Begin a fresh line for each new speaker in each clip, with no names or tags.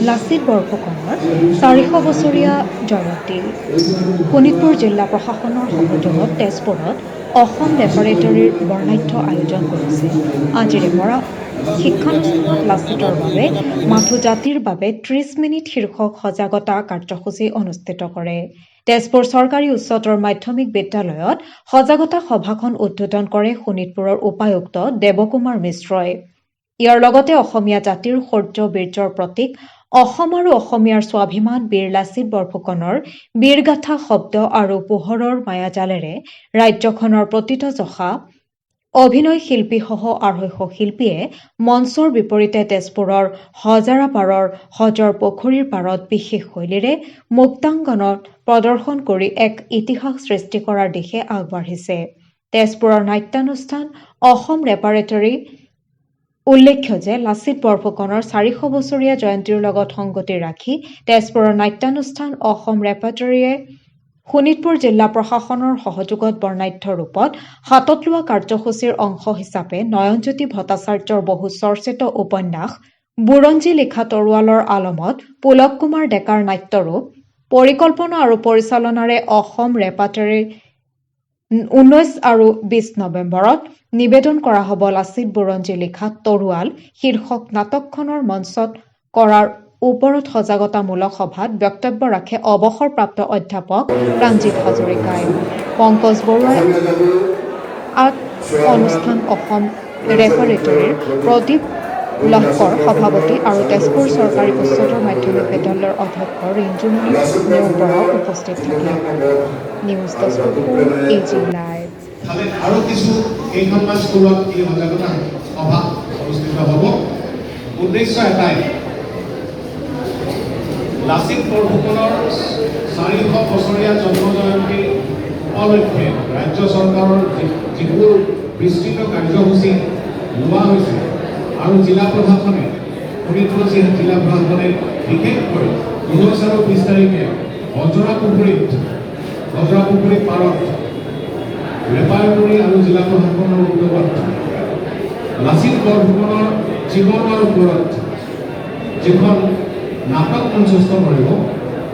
লাচিত বৰফুকনৰ 400 বছৰীয়া জয়ন্তী। শোণিতপুৰ জিলা প্ৰশাসনৰ সহযোগত তেজপুৰত অসম ৰেপাৰেটৰীৰ বৰ্ণাঢ্য আয়োজন কৰিছে। আজিৰে পৰা শিক্ষানুষ্ঠানত "লাচিতৰ বাবে মাথো জাতিৰ বাবে 30 মিনিট" শীৰ্ষক সজাগতা কাৰ্যসূচী অনুষ্ঠিত কৰে। তেজপুৰ চৰকাৰী উচ্চতৰ মাধ্যমিক বিদ্যালয়ত সজাগতা সভাখন উদ্বোধন কৰে শোণিতপুৰৰ উপায়ুক্ত দেৱকুমাৰ মিশ্ৰই। ইয়াৰ লগতে অসমীয়া জাতিৰ শৌৰ্য বীৰ্যৰ প্ৰতীক, অসম আৰু অসমীয়াৰ স্বাভিমান বীৰ লাচিত বৰফুকনৰ বীৰগাথা শব্দ আৰু পোহৰৰ মায়াজালেৰে ৰাজ্যখনৰ প্ৰতিথযশা অভিনয় শিল্পীসহ 250 শিল্পীয়ে মঞ্চৰ বিপৰীতে তেজপুৰৰ হজৰাপাৰৰ হজৰ পুখুৰীৰ পাৰত বিশেষ শৈলীৰে মুক্তাংগনত প্ৰদৰ্শন কৰি এক ইতিহাস সৃষ্টি কৰাৰ দিশে আগবাঢ়িছে তেজপুৰৰ নাট্যানুষ্ঠান অসম ৰেপাৰেটৰী। উল্লেখ্য যে লাচিত বৰফুকনৰ 400 বছৰীয়া জয়ন্তীৰ লগত সংগতি ৰাখি তেজপুৰৰ নাট্যানুষ্ঠান অসম ৰেপাৰেটৰীয়ে শোণিতপুৰ জিলা প্ৰশাসনৰ সহযোগত বৰ্ণাঢ্য ৰূপত হাতত লোৱা কাৰ্যসূচীৰ অংশ হিচাপে নয়নজ্যোতি ভট্টাচাৰ্যৰ বহু চৰ্চিত উপন্যাস বুৰঞ্জী লিখা তৰোৱালৰ আলমত পুলক কুমাৰ ডেকাৰ নাট্যৰূপ, পৰিকল্পনা আৰু পৰিচালনাৰে অসম ৰেপাৰেটৰীৰ 19 আৰু 20 নৱেম্বৰত নিবেদন কৰা হ'ব লাচিত বুৰঞ্জী লিখা তৰোৱাল শীৰ্ষক নাটকখনৰ মঞ্চস্থ কৰাৰ ওপৰত সজাগতামূলক সভাত বক্তব্য ৰাখে অৱসৰপ্ৰাপ্ত অধ্যাপক প্ৰাণজিৎ হাজৰিকাই। পংকজ বৰুৱাই আঁত অনুষ্ঠান অসম ৰেপাৰেটৰীৰ প্ৰদীপ লহকৰ সভাপতি আৰু তেজপুৰ চৰকাৰী উচ্চতৰ মাধ্যমিক বিদ্যালয়ৰ অধ্যক্ষ ৰিঞ্জুমণি নেওগ বৰাও উপস্থিত থাকে। নিউজ তেজপুৰ, এ জি লাইভ।
ফালে আৰু কিছু কেইখনমান স্কুলত এই সজাগতা সভা অনুষ্ঠিত হ'ব। উদ্দেশ্য এটাই, লাচিত বৰফুকনৰ 400 বছৰীয়া জন্ম জয়ন্তী উপলক্ষে ৰাজ্য চৰকাৰৰ যিবোৰ বিস্তৃত কাৰ্যসূচী লোৱা হৈছে আৰু জিলা প্ৰশাসনে, শোণিতপুৰ জিলা প্ৰশাসনে বিশেষকৈ 19 আৰু 20 তাৰিখে হজৰা পুখুৰী পাৰত ৰেপাৰেটৰী আৰু জিলা প্ৰশাসনৰ উদ্যোগত লাচিত বৰফুকনৰ জীৱনৰ ওপৰত যিখন নাটক মঞ্চস্থ কৰিব,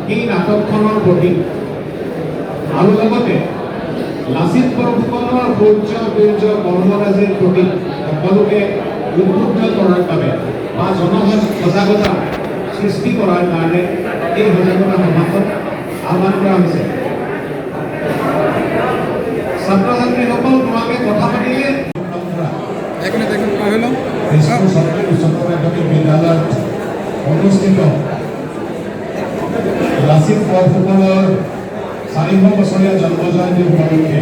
সেই নাটকখনৰ প্ৰতি আৰু লগতে লাচিত বৰফুকনৰ শৌৰ্য বীৰ্য কৰ্মৰাজিৰ প্ৰতি সকলোকে উদ্বুদ্ধ কৰাৰ বাবে বা জনসজাগতা সৃষ্টি কৰাৰ কাৰণে এই সজাগতা সভাখন আহ্বান কৰা হৈছে। ছাত্ৰ ছাত্ৰীসকল, তোমালোকে কথা পাতিলে
এক মিনিট, এক মিনিট, পাৰ হৈ লওঁ।
তেজপুৰ চৰকাৰী উচ্চতৰ মাধ্যমিক বিদ্যালয়ত অনুষ্ঠিত লাচিত বৰফুকনৰ 400 বছৰীয়া জন্ম জয়ন্তী উপলক্ষে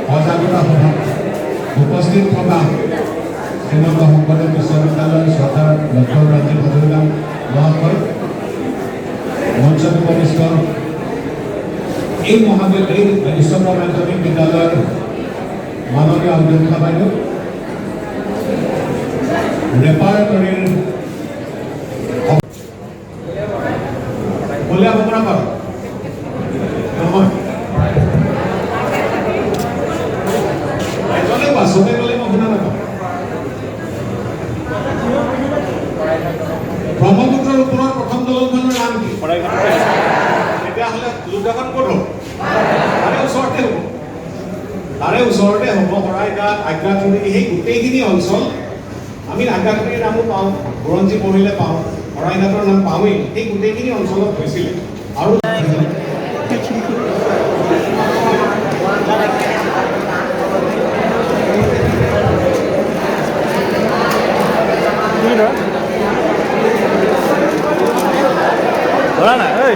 সজাগতা সভাত উপস্থিত থকা শ্ৰীমন্ত শংকৰদেৱ বিশ্ববিদ্যালয়ৰ শ্ৰদ্ধাৰ ডক্টৰ ৰাজীৱ হাজৰিকা মহাশয়, মঞ্চত উপবিষ্ট এই মহাবিদ্যালয়, এই উচ্চতৰ মাধ্যমিক বিদ্যালয়ৰ মাননীয় অধ্যক্ষ বাইদেউ, ৰেপাৰেটৰীৰ কলীয়া ভোমোৰা পাৰত নহয়। এজনে কোৱা, চবে ক'লে মই শুনা নাপাওঁ। ব্ৰহ্মপুত্ৰৰ ওপৰৰ প্ৰথম দলংখনৰ নাম কি? তেতিয়াহ'লে যুদ্ধখন ক'ত হ'ব? তাৰে ওচৰতে হ'ব, তাৰে ওচৰতে হ'ব। শৰাইঘাট, আগ্ৰাথুৰি, সেই গোটেইখিনি অঞ্চল। আমি আগ্ৰাথুৰিৰ নামো পাওঁ, বুৰঞ্জী পঢ়িলে পাওঁ, শৰাইঘাটৰ নাম পাওঁৱেই। সেই গোটেইখিনি অঞ্চলত হৈছিলে আৰু
তুমি ধৰা, ধৰা না ঐ।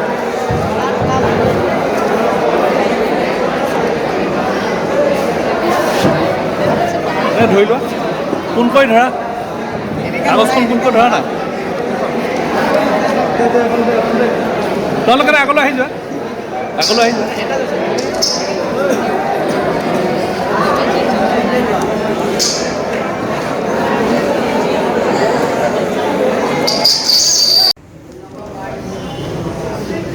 এ ধৰি লোৱা, পোনকৈ ধৰা, কাগজখন পোনকৈ ধৰা না। তোমালোকে আগলৈ আহি যোৱা, আগলৈ আহি যোৱা।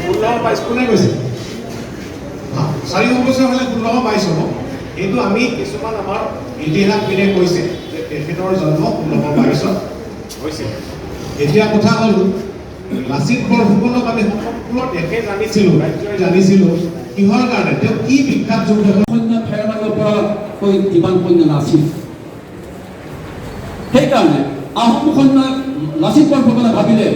1622 কোনে কৈছে? 400 বছৰ হ'লে 1622 হ'ব। এইটো আমি কিছুমান আমাৰ ইতিহাসবিদে কৈছে যে তেখেতৰ জন্ম 1622ত হৈছিল। এতিয়া কথা হ'ল লাচিত বৰফুকনক আমি সমগ্ৰ দেশে জানিছিলোঁ, ৰাজ্যই জানিছিলোঁ। কিহৰ কাৰণে? তেওঁ কি বিখ্যাত যুদ্ধ
সৈন্য ফেৰ মাৰিব পৰাকৈ ইমান সৈন্য নাছিল। সেইকাৰণে আহোম সৈন্যই, লাচিত বৰফুকনে ভাবিলে